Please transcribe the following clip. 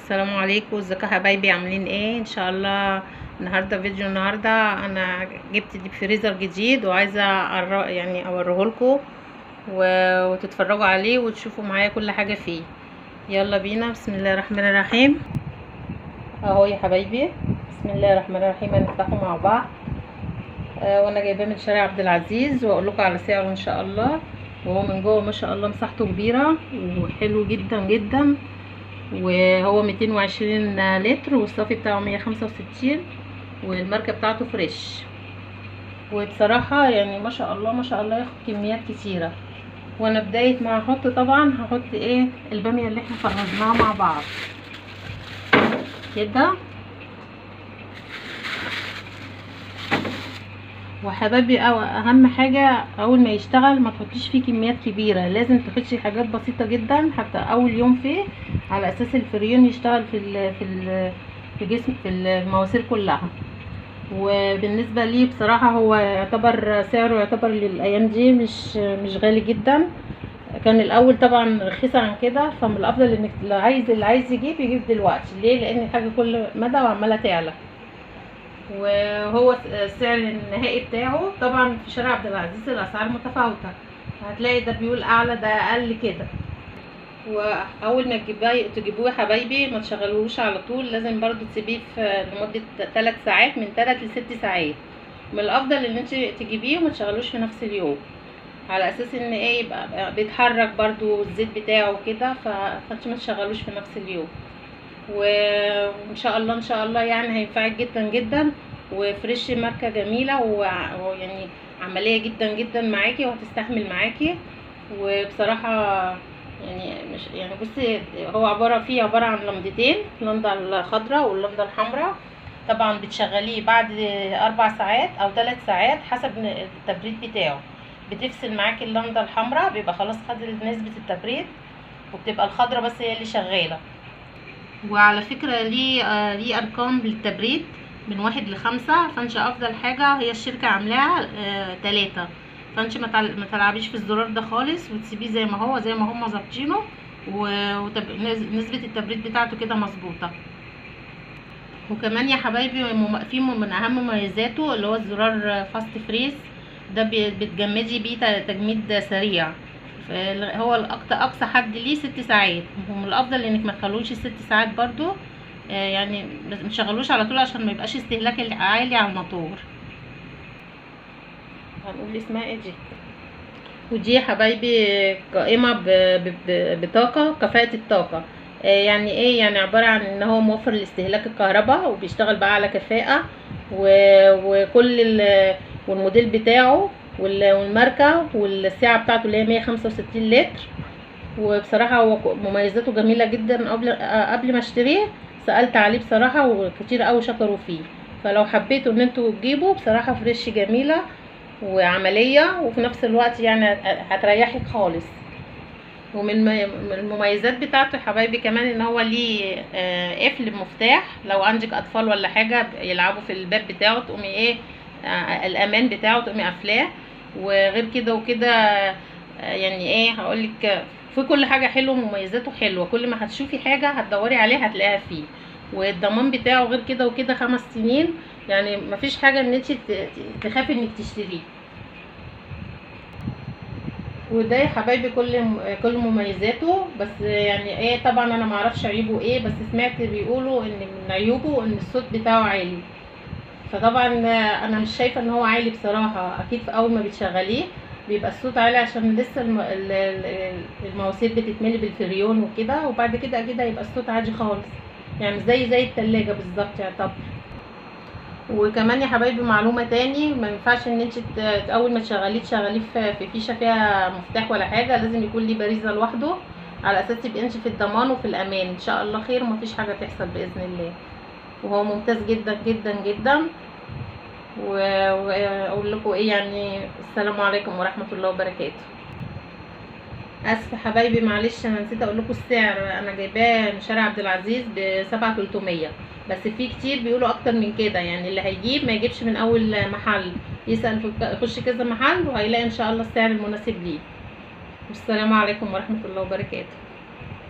السلام عليكم، ازيكم يا حبايبي؟ عاملين ايه؟ ان شاء الله النهارده فيديو. النهارده انا جبت deep freezer جديد وعايزه يعني اوريهولكم وتتفرجوا عليه وتشوفوا معايا كل حاجة فيه. يلا بينا، بسم الله الرحمن الرحيم. اهو يا حبايبي، بسم الله الرحمن الرحيم، هنفتحه مع بعض. وانا جايباه من شارع عبد العزيز، واقول لكم على سعره ان شاء الله. وهو من جوه ما شاء الله مساحته كبيرة وحلو جدا جدا، وهو 220 لتر، والصافي بتاعه 165، والماركه بتاعته فريش. وبصراحة يعني ما شاء الله ما شاء الله ياخد كميات كتيرة. وانا بداية ما هحط طبعا هحط ايه الباميه اللي احنا فرزناها مع بعض كده. وحبايبي اهم حاجة اول ما يشتغل ما تحطيش فيه كميات كبيرة، لازم تحطي حاجات بسيطة جدا حتى اول يوم فيه، على اساس الفريون يشتغل في ال في ال في جسم في المواسير كلها. وبالنسبة لي بصراحة هو يعتبر سعره يعتبر للايام دي مش غالي جدا. كان الاول طبعا رخيص عن كده، فمن الافضل انك اللي عايز يجيب دلوقتي. ليه؟ لان الحاجة كل مدى وعماله تعلى. وهو السعر النهائي بتاعه طبعا في شارع عبد العزيز الاسعار متفاوتة، هتلاقي ده بيقول اعلى ده اقل كده. واول ما تجيبوه يا حبايبي ما تشغلوهوش على طول، لازم برضو تسيبيه في لمدة 3 ساعات، من 3 ل 6 ساعات. من الافضل ان انت تجيبيه وما تشغلوش في نفس اليوم، على اساس ان ايه يبقى بيتحرك برضو الزيت بتاعه كده، فانت ما تشغلوش في نفس اليوم. وان شاء الله ان شاء الله يعني هينفعك جدا جدا. وفريش ماركة جميلة ويعني عملية جدا جدا معاكي وهتستحمل معاكي. وبصراحة يعني مش يعني بصي، هو عبارة عن لمضتين، اللمضه الخضراء واللمضه الحمراء. طبعا بتشغليه بعد 4 ساعات او 3 ساعات حسب التبريد بتاعه. بتفصل معاكي اللمضه الحمراء، بيبقى خلاص خد نسبه التبريد، وبتبقى الخضراء بس هي اللي شغالة. وعلى فكرة ليه ارقام للتبريد من 1 ل5، فانت افضل حاجة هي الشركة عاملاها 3، فانت ما تلعبيش في الزرار ده خالص، وتسيبيه زي ما هو، زي ما هم ظابطينه، ونسبه التبريد بتاعته كده مظبوطة. وكمان يا حبايبي في من اهم مميزاته اللي هو الزرار fast freeze ده، بتجمدي بيه تجميد سريع. هو اقصى حد ليه 6 ساعات، ومن الافضل انك ما تخلوش 6 ساعات برضو، يعني ما تشغلوش على طول عشان ما يبقاش استهلاك عالي على الموتور. هنقول اسمها ايه دي؟ ودي يا حبايبي قائمة بطاقة كفاءة الطاقة. يعني ايه؟ يعني عبارة عن ان هو موفر لاستهلاك الكهرباء، وبيشتغل بقى على كفاءة، وكل والموديل بتاعه والماركه والسعة بتاعته اللي هي 165 لتر. وبصراحة هو مميزاته جميلة جدا. قبل ما اشتريه سالت عليه بصراحة، وكتير قوي شكروا فيه. فلو حبيتوا ان انتوا تجيبوا بصراحة فريش جميلة وعملية، وفي نفس الوقت يعني هتريحك خالص. ومن المميزات بتاعته يا حبايبي كمان ان هو ليه قفل مفتاح، لو عندك اطفال ولا حاجة يلعبوا في الباب بتاعه تقومي ايه الامان بتاعه تقومي قافلاه. وغير كده وكده يعني ايه هقولك، في كل حاجة حلوة، مميزاته حلوة، كل ما هتشوفي حاجة هتدوري عليها هتلاقيها فيه. والضمان بتاعه غير كده وكده 5 سنين، يعني مفيش حاجة ان انت تخافي انك تشتريه. وده يا حبايبي كل مميزاته. بس يعني ايه، طبعا انا معرفش عيوبه ايه، بس سمعت بيقولوا ان من عيوبه ان الصوت بتاعه عالي. فطبعا انا مش شايفه ان هو عالي بصراحة، اكيد في اول ما بتشغليه بيبقى الصوت عالي عشان لسه المواسير بتتملي بالفريون وكده، وبعد كده اكيد هيبقى الصوت عادي خالص، يعني زي التلاجة بالظبط يعتبر. وكمان يا حبايبي معلومة تاني، ما ينفعش ان انت اول ما تشغليه تشغليه في فيشه فيها مفتاح ولا حاجة، لازم يكون ليه باريزه لوحده، على اساس تبقي انت في الضمان وفي الامان ان شاء الله خير، ومفيش حاجة تحصل باذن الله. وهو ممتاز جدا جدا جدا. واقول لكم ايه يعني، السلام عليكم ورحمة الله وبركاته. اسفه حبايبي معلش انا نسيت اقول لكم السعر، انا جايباه من شارع عبد العزيز ب 7300، بس في كتير بيقولوا اكتر من كده. يعني اللي هيجيب ما يجيبش من اول محل، يسال يخش كذا محل وهيلاقي ان شاء الله السعر المناسب ليه. والسلام عليكم ورحمة الله وبركاته.